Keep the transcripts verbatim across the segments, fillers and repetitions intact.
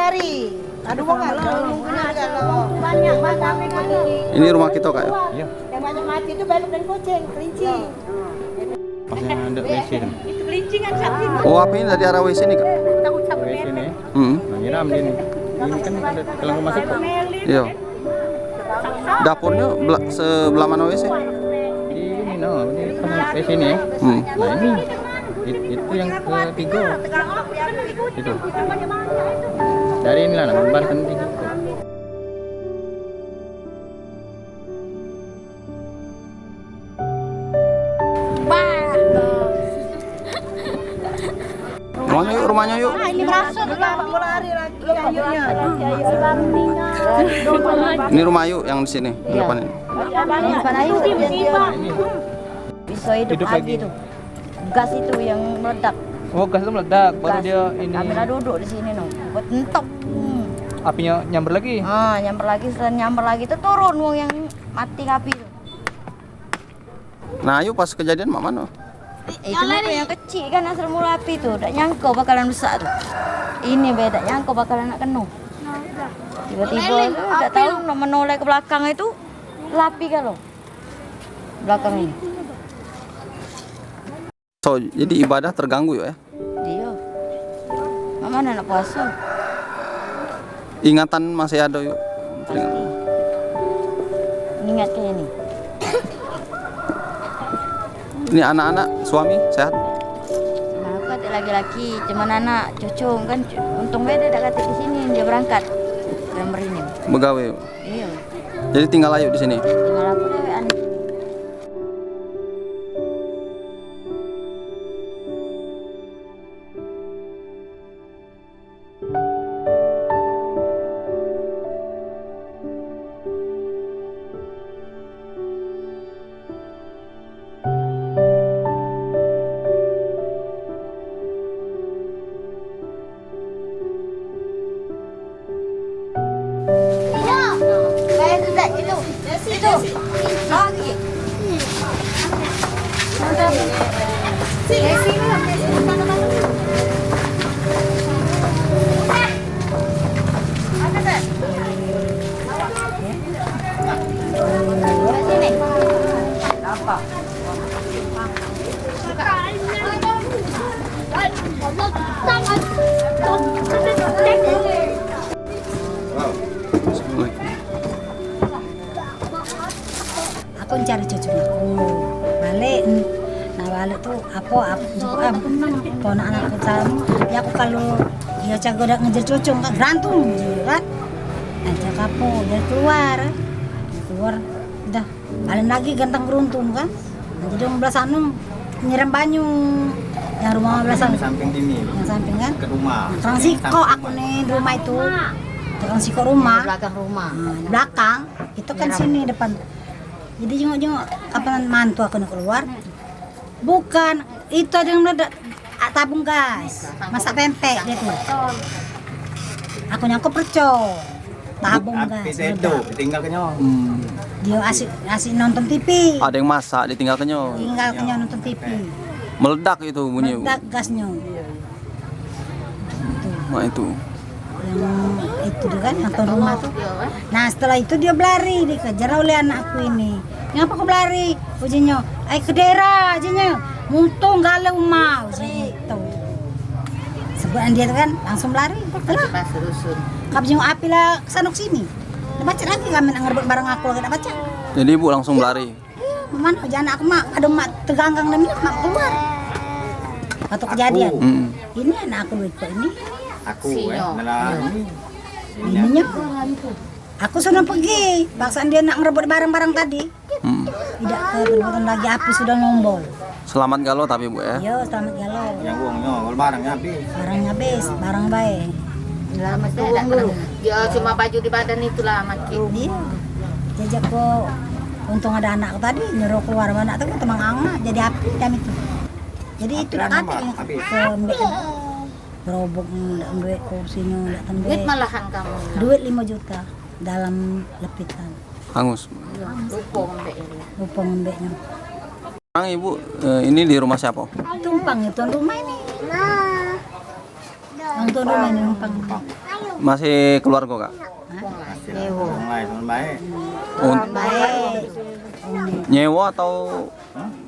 Lari. Aduh, banyak, banyak. Ini rumah kita, Kak, ya? Iya. Yang banyak mati itu belok dan kucing, kelinci. Pas yang ada W C kan? Itu kelinci kan, sapi. Oh, api ini dari arah W C nih, Kak? W C nih. Hmm. Nah, nyiram sini. Ini kan ada kelang rumah situ. Iya. Dapurnya bela-, sebelah mana W C? Di ini, no, di tengah W C ini. Hmm. Nah, ini. It-, itu yang ketiga. Itu. Dari inilah, nah, balkon tiga. Rumahnya yuk, rumahnya yuk. Ini rumah yuk yang di sini, di depan ini. Bisa hidup lagi tuh. Gas itu yang meledak. Oh, gas itu meledak, baru dia ini. Kami lah duduk di sini, no. Buat entok. Hmm. Apinya nyamber lagi? Ah, nyamber lagi, setelah nyamber lagi itu turun wong yang mati api itu. Nah, ayo pas kejadian mak mano? Itu yang kecil kan asal mula api tu, dak nyangko bakalan besak tu. Ini be dak nyangko bakalan nak keno. Tiba-tiba tu dak tahu nak menoleh ke belakang itu, lapi kalau belakang ini. So, jadi ibadah terganggu ya? Iya. Mak mano nak puasa? Ingatan masih ada yuk. Ingat ke ini. Ini anak-anak, suami sehat? Nah, aku ada laki-laki, cuman anak cucu kan, cu-, untung beda dak katik di sini, dia berangkat. Yang berini. Begawe. Iya. Jadi tinggal ayu di sini. Tinggal aku dewean. Aku cari cucu aku. Balik. Nah, balik tu apa aku juga ah, ponakan aku tahu. Ya aku kalau dia jago dak ngejar cucu kan berantem dia kan. Ajak apa? Dia keluar. Keluar dah. Paling lagi ganteng beruntung kan. Nah, jadi wong belas anu nyiram banyu. Yang rumah belas anu. Samping sini. Yang samping kan? Ke rumah. Nah, tukang sikok aku nih di rumah itu. Tukang sikok rumah. Belakang rumah. Nah, di belakang. Itu kan sini depan. Jadi jengok-jengok kapan mantu aku nak keluar. Bukan, itu ada yang meledak. Ah, tabung gas. Masak pempek dia tu. Aku nyangkut perco. Tabung gas. Api sedo, meledak. Ditinggal kenyo. Hmm. Dia asik, asik nonton T V. Ada yang masak, ditinggal kenyo. Tinggal kenyo nonton T V. Meledak itu bunyi. Meledak gasnyo. Mak itu. Yang itu dia kan, yang tuan rumah tu. Nah, setelah itu dia belari, dikejar oleh anakku ini. "Ngapa kau belari?" Ujinyo, "Ai kedera," ujinyo. "Muntung gale uma," ujinyo itu. Sebutan dia tu kan, langsung belari. Lah. Pas rusun. Kap jenguk api lah ke sana ke sini. Dak pacak lagi kami nak ngerebut barang aku lagi, dak pacak. Jadi ibu langsung belari? Iya, mana aja anak aku, Mak. Ada Mak teganggang dan bilang, "Mak, keluar." Waktu kejadian. Hmm. Ini anak aku lucu ini. Aku, eh, malah ini. Ininya. Aku suruh pergi. Paksaan dia nak ngerebut barang-barang tadi. Hmm. Idak ke perbuatan lagi, api sudah ngombol. Selamat galo tapi, Bu, ya? Yo, selamat galo. Yang uangnya, kalau barangnya habis. Barangnya habis, barang bae. Selamat uang dulu. Dia cuma baju di badan itulah maki. Iya. Jajak ko untung ada anak tadi nyuruh keluar anak tu temang angat jadi api kami tu. Jadi itu dak katik ke mbek. Berobok ndak mbek kursinyo ndak tembe. Duit malahan kamu. Duit lima juta dalam lepitan. Hangus. Iya, lupa ngambek ini. Lupa ngambeknya. Sekarang Ibu, eh, ini di rumah siapa? Tumpang, tuan rumah ini. Yang tuan rumah ini numpang. Masih keluarga, Kak? Hah? Nyewa. Orang lain, orang baik. Un- Baik. Nyewa atau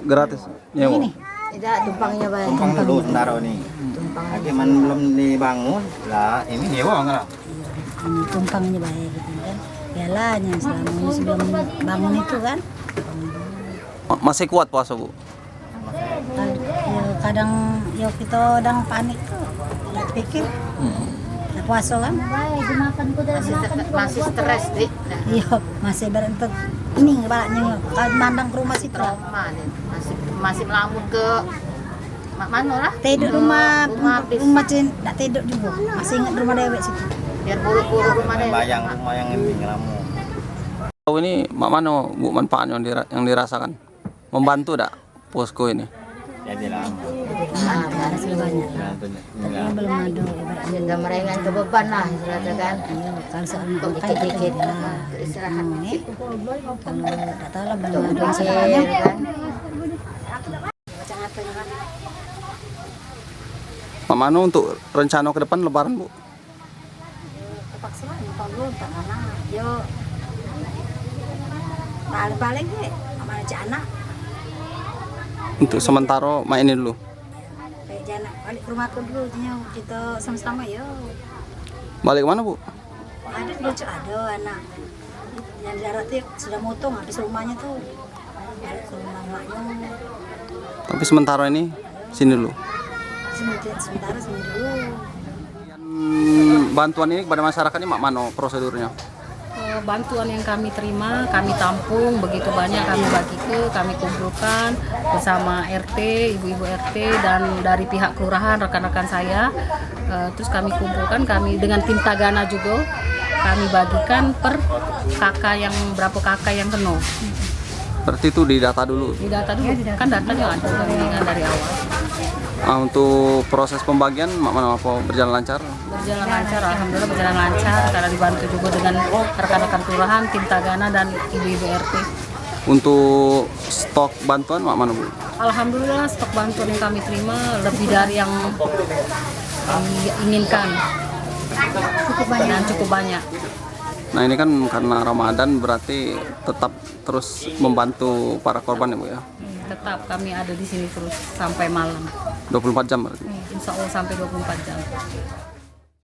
gratis? Nyewa. Ini. Tidak, tumpangnya baik. Tumpang dulu sementara ni. Tumpang. Lagi man belum dibangun, lah ini nyewa enggak lah. Ini tumpangnya baik gitu kan. Yalah, yang selama ini sebelum bangun itu kan. Ma- Masih kuat puasa, Bu? Kad- ya, kadang ya kita kadang panik tu, tak pikir. Hmm. Tak puasa kan? Masih, ter- masih stres, Dik. Iya, masih berentet. Ini baraknya kalau mandang ke rumah situ. Trauma, Dik. Masih, masih melamun ke mak mano lah? Tidur rumah, rumah, rumah cin, tak tidur juga. Masih ingat rumah dewek situ. Biar buruk-buruk rumah dewek. Bayang rumah yang ini ngelamun. Tahu ini mak mano, Bu, manfaatnya yang dira- yang dirasakan? Membantu dak posko ini? Jadi lama. Ada sih banyak lah. Tapi belum ada ibaratnya. Sudah meringankan beban lah istilahnya kan. Iya, kalau soal untuk makan dikit-dikit. Nah, istirahat. Kalau dak tahu lah belum ada. Kan. Mak mano untuk rencana ke depan Lebaran, Bu? Terpaksa lah numpang dulu, numpang anak. Yo, paling-paling ke, amanah cak anak. Untuk sementara main ini dulu. Kayak janak balik ke rumah aku dulu, nyo kita sama-sama yo. Balik ke mana, Bu? Ada dulu cak ada anak. Yang di darat tu sudah motong habis rumahnya tu. Balik ke rumah maknya. Tapi sementara ini sini dulu. Sementara, sementara sini dulu. Bantuan ini kepada masyarakat ini mak mano prosedurnya? Eh, bantuan yang kami terima, kami tampung begitu banyak, kami bagi ke, kami kumpulkan bersama R T, ibu-ibu R T dan dari pihak kelurahan, rekan-rekan saya. Eh, terus kami kumpulkan, kami dengan tim Tagana juga, kami bagikan per K K yang berapa K K yang kena. Berarti itu didata dulu? Didata dulu, kan datanya ada dari, dari awal. Ah, untuk proses pembagian mak mano, apa berjalan lancar? Berjalan lancar, alhamdulillah berjalan lancar karena dibantu juga dengan rekan-rekan kelurahan, tim Tagana dan ibu-ibu R T. Untuk stok bantuan mak mano, Bu? Alhamdulillah stok bantuan yang kami terima lebih dari yang diinginkan. Cukup banyak. Dan cukup banyak. Nah, ini kan karena Ramadan berarti tetap terus membantu para korban ya, Bu, ya? Hmm, tetap kami ada di sini terus sampai malam. Dua puluh empat jam berarti? Hmm, insya Allah sampai dua puluh empat jam.